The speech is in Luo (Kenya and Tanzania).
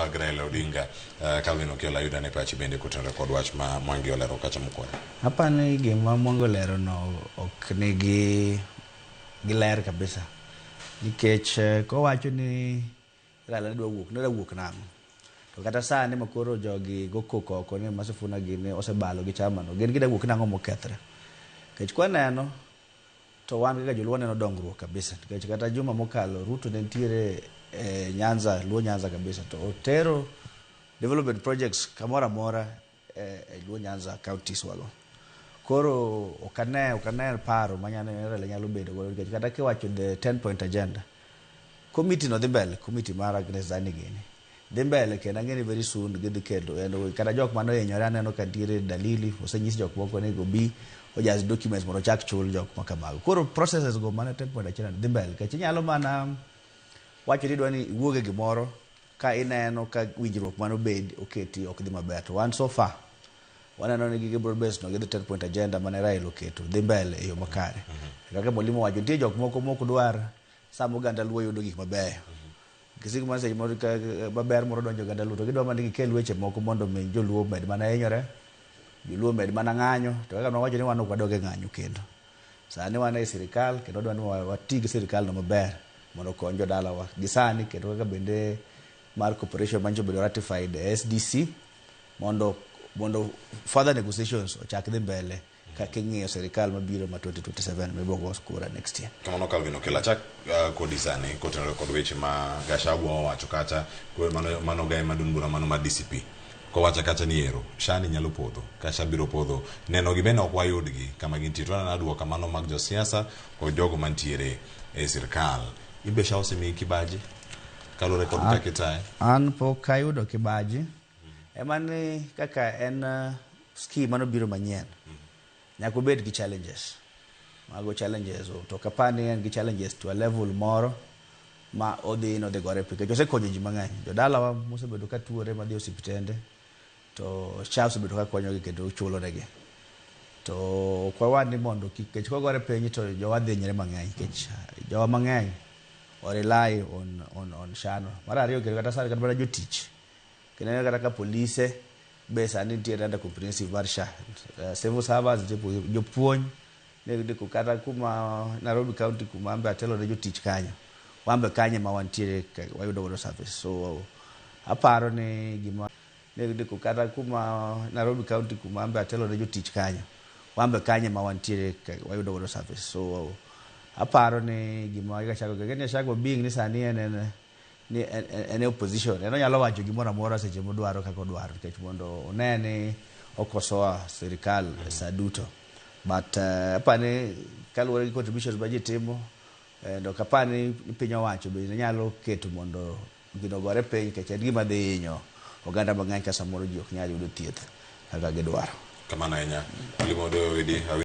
mag Raila Odinga. Calvin Okello, ayuda ne pachi bende kotenore kod wach ma Mwangi olero kacha mokwongo. Apani gima Mwangi olero no ok nigi gi ler kabisa. Nikech kowacho ni Raila ne dwa wuok, ne dwa wuok nang'o? To kata sani ma koro jogi go koko oko ni ma Sifuna gini osebalo gi chama no, gin gidwa wuok nang'o mokethre? Nikech kwaneno to wan kaka joluo waneno dongruok kabisa. Nikech kata juma mokalo Ruto ne nitiere e Nyanza, Luo Nyanza kabisa, to otero development projects kamoro amora e Luo Nyanza counties wago. Koro ok ane paro ma Raila nyalo bedo godo, nikech kata kiwacho the 10 point agenda, committee no dhi mbele, committee mar Agnes Dhani gini dhi mbele, kendo ang'e ni very soon gidhi kelo en kata jok mane ohinyore. Aneno ka nitiere dalili osenyis jok moko ni obi ojas documents mondo ochak chul jok ma kamago. Koro processes go mane 10 point agenda dhi mbele, nikech inyalo mana wacho ni idwa ni iwuog e gimoro ka ineno ka winjruok mane obed oketi ok dhi maber. To wan so far waneno ni gige broad base no gi the 10 point agenda mane Raila oketo dhi mbele e yo makare. Kaka Mwalimu owacho, nitie jok moko mok dwar sama oganda Luo yudo gik mabeyo. Kisik mar seche moro ka maber moro donjo oganda Luo, to gidwa mana ni gikel weche moko mondo mi joluo omed mana hinyore, joluo omed mana ng'anyo. To kaka nwawacho ni wan ok wadog e ng'anyo kendo. Sani wan e sirikal kendo wadwa ni wati gi sirikal no maber mondo okony jodalawa gi sani, kendo kaka bende mar cooperation manyicho obedo ratified e SDC mondo further negotiations ochak dhi mbele ka king'iyo sirikal mabiro ma 2027 mibiro go kura next year. Kamano, Calvin Okello, achak kodi sani kotenore kod weche ma Gachagua owacho kacha, mano gae maduong' bura mano mar DCP kowacho kacha ni ero SHA ni nyalo podho ka SHA biro podho neno gi bende ok wayudgi kama gintie. To waneno duoko mano mag josiasa kod jogo mantiere e sirkal. Imbe SHA osemiyi kibaji kaluwore kod kaka itaye? An pok ayudo kibaji. Ema ni kaka en scheme manobiro manyien, nyaka obed gi challenges. Mago challenges to ok apar ni en gi challenges to a level moro ma odhi nodhi gore piny, nikech osekonyo ji mang'eny. Jodalawa mosebedo ka tuore madhi e osiptende to SHA osebedo ka konyogi kendo chulo negi. To ok wawach ni mondo kik, nikech kogore piny to jowa dhi hinyre mang'eny, nikech jowa mang'eny o rely on SHA no. Mar ariyo, kendo kata sani kata mana jotich, kendo ineno kata ka polise be sani nitiere under comprehensive mar SHA. Civil servants nitie, jopuonj ne kata kuma Nairobi County kuma an be atelo ne jotich kanyo, wan be kanyo ema wantiere wayudo godo service. So aparo ni gima ne kata kuma Nairobi County kuma an be atelo ne jotich kanyo, wan be kanyo ema wantiere wayudo godo service. So aparo ni gima Gachagua, Gachagua being ni sani en ni en e opposition, en onyalo wacho gimoro amora seche modwaro kaka odwaro, nikech mondo one ni okosoa sirikal sa duto. But apani kaluwore gi contributions ma ji timo and ok apar ni piny owacho bende nyalo keto mondo gino ogore piny, nikech en gima dhi hinyo oganda mang'eny ka samoro ji ok nyal yudo thieth kaka gidwaro. Kamano ahinya, Mwalimu Odoyo Widi.